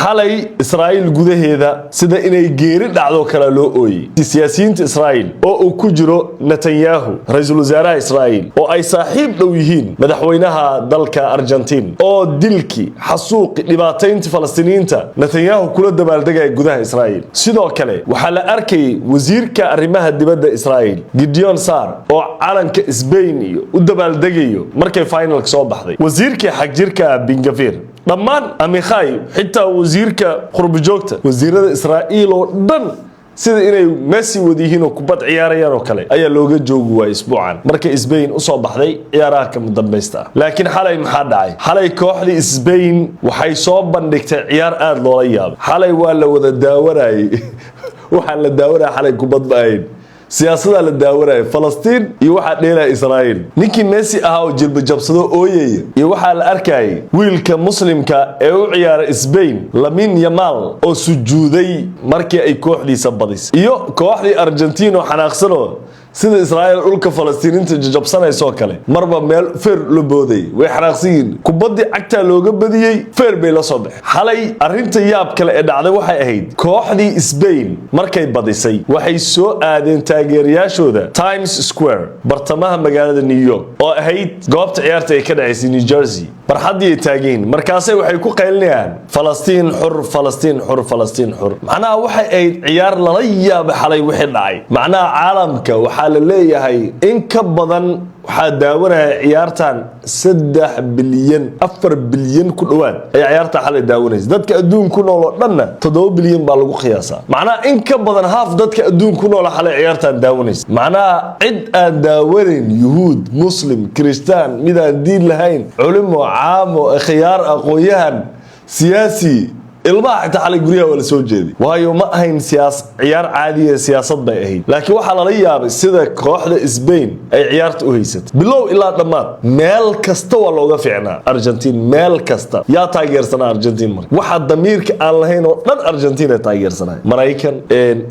Xalay Israa'iil gudaheeda sida inay geeri dhacdo kale loo ooyey. Siyaasiyiinta Israa'iil oo uu ku jiro Netanyahu, ra-iisul wasaaraha Israa'iil, oo ay saaxiib dhow yihiin madaxweynaha dalka Argentiin, oo dilkii, xasuuqi, dhibaataynta Falastiiniyiinta Netanyahu kula dabaaldegaya gudaha Israa'iil. Sidoo kale waxaa la arkayay wasiirka arrimaha dibadda Israa'iil, Gideon Saar, oo calanka Sbain iyo u dabaaldegayo markay finalka soo baxday, wasiirkii xagjirka Ben Gvir, dhammaan Amichai, xitaa wasiirka qurbajoogta, wasiirada Israa'iil oo dhan sida inay Messi wada yihiin oo kubad ciyaarayaan oo kale ayaa looga joogi waayay isbuucan markay Sbain usoo baxday ciyaaraha kama dambaysta ah. Laakiin xalay maxaa dhacay? Xalay kooxdii Sbain waxay soo bandhigtay ciyaar aada loola yaabay. Xalay waa la wada daawanayay. Waxaa la daawanaya xalay kubad ma ahayn, siyaasadaa la daawanaya. Falastiin iyo waxaa dheelaya Israa'iil. Ninkii Messi ahaa oo jilba jabsado ooyaya, iyo waxaa la arkayay wiilka Muslimka ee u ciyaara Sbain, Lamine Yamal, oo sujuuday markii ay kooxdiisa badisay, iyo kooxdii Argentiin oo xanaaqsanoo sida Israa'iil dhulka Falastiiniinta jajabsanaysoo kale marba meel feer la booday. Way xanaaqsan yihiin. Kubaddii cagtaa looga badiyey, feer bay la soo baxeen. Xalay arrinta yaab kale ee dhacday waxay ahayd kooxdii Sbain markay badisay waxay soo aadeen taageerayaashooda Times Square, bartamaha magaalada New York, oo ahayd goobta ciyaarta ay ka dhacaysay, New Jersey. Barxaddii ay taageen, markaasay waxay ku qaylinayaan: "Falastiin xur, Falastiin xur, Falastiin xur." Macnaha waxay ahayd ciyaar lala yaabay xalay wixii dhacay. Macnaha caalamka waxaa la leeyahay in ka badan waxaa daawanaya ciyaartan 3 bilyan, 4 bilyan ku dhowaad ayaa ciyaartan xalay daawanaysa. Dadka adduun ku nool oo dhanna 7 bilyan baa lagu qiyaasaa. Macnaha in ka badan half dadka adduun ku nool xalay ciyaartan daawanaysa. Macnaha cid aan daawanayn, Yuhuud, Muslim, Kristaan, mid aan diin lahayn, culimo, caamo, khiyaar, aqoon-yahan, siyaasi, ilmaha xitaa xalay guryaha waa la soo jeeday. Waayo, ma ahayn ciyaar caadiya, siyaasad bay ahayd. Laakiin waxaa lala yaabay sida kooxda Sbain ay ciyaarta u haysatay bilow ilaa dhammaad. Meel kasta waa looga fiicnaa Argentiin, meel kasta. Yaa taageersanaa Argentiin? Marka waxa damiirka aan lahayn oo dhan Argentiin ay taageersanay. Maraykan,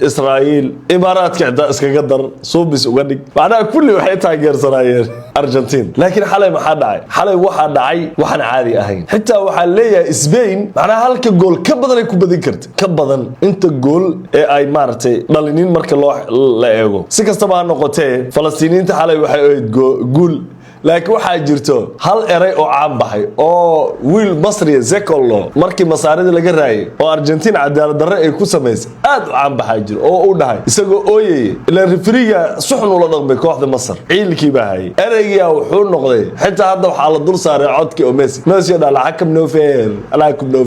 Israa'iil, Imaaraadka xitaa iskaga dar, suubis uga dhig, macnaha kulli waxay taageersanaayeen Argentiin. Laakiin xalay maxaa dhacay? Xalay waxaa dhacay waxaan caadi ahayn. Xitaa waxaa leeyahay Sbain macnaha halka gool ka badan ay ku badin karta, ka badan inta gool ee ay maaragtay dhalinin marka loo la eego. Si kastaba ha noqotee, Falastiiniyiinta xalay waxay ahayd guul. Laakiin waxaa jirto hal eray oo caan baxay oo wiil Masriya Zekollo markii Masaarida laga raayay oo Argentiin cadaalad darre ay ku samaysay aad u caan baxaa jiro, oo uu dhahay isagoo ooyaya, ilaan referee-ga si xun ula dhaqmay kooxda Masar, ciilkii baa hayay. Ereygaa wuxuu noqday, xitaa hadda waxaa la dul saaray codkii oo Messi dhaa: "Alxakam no fair, alxakam no."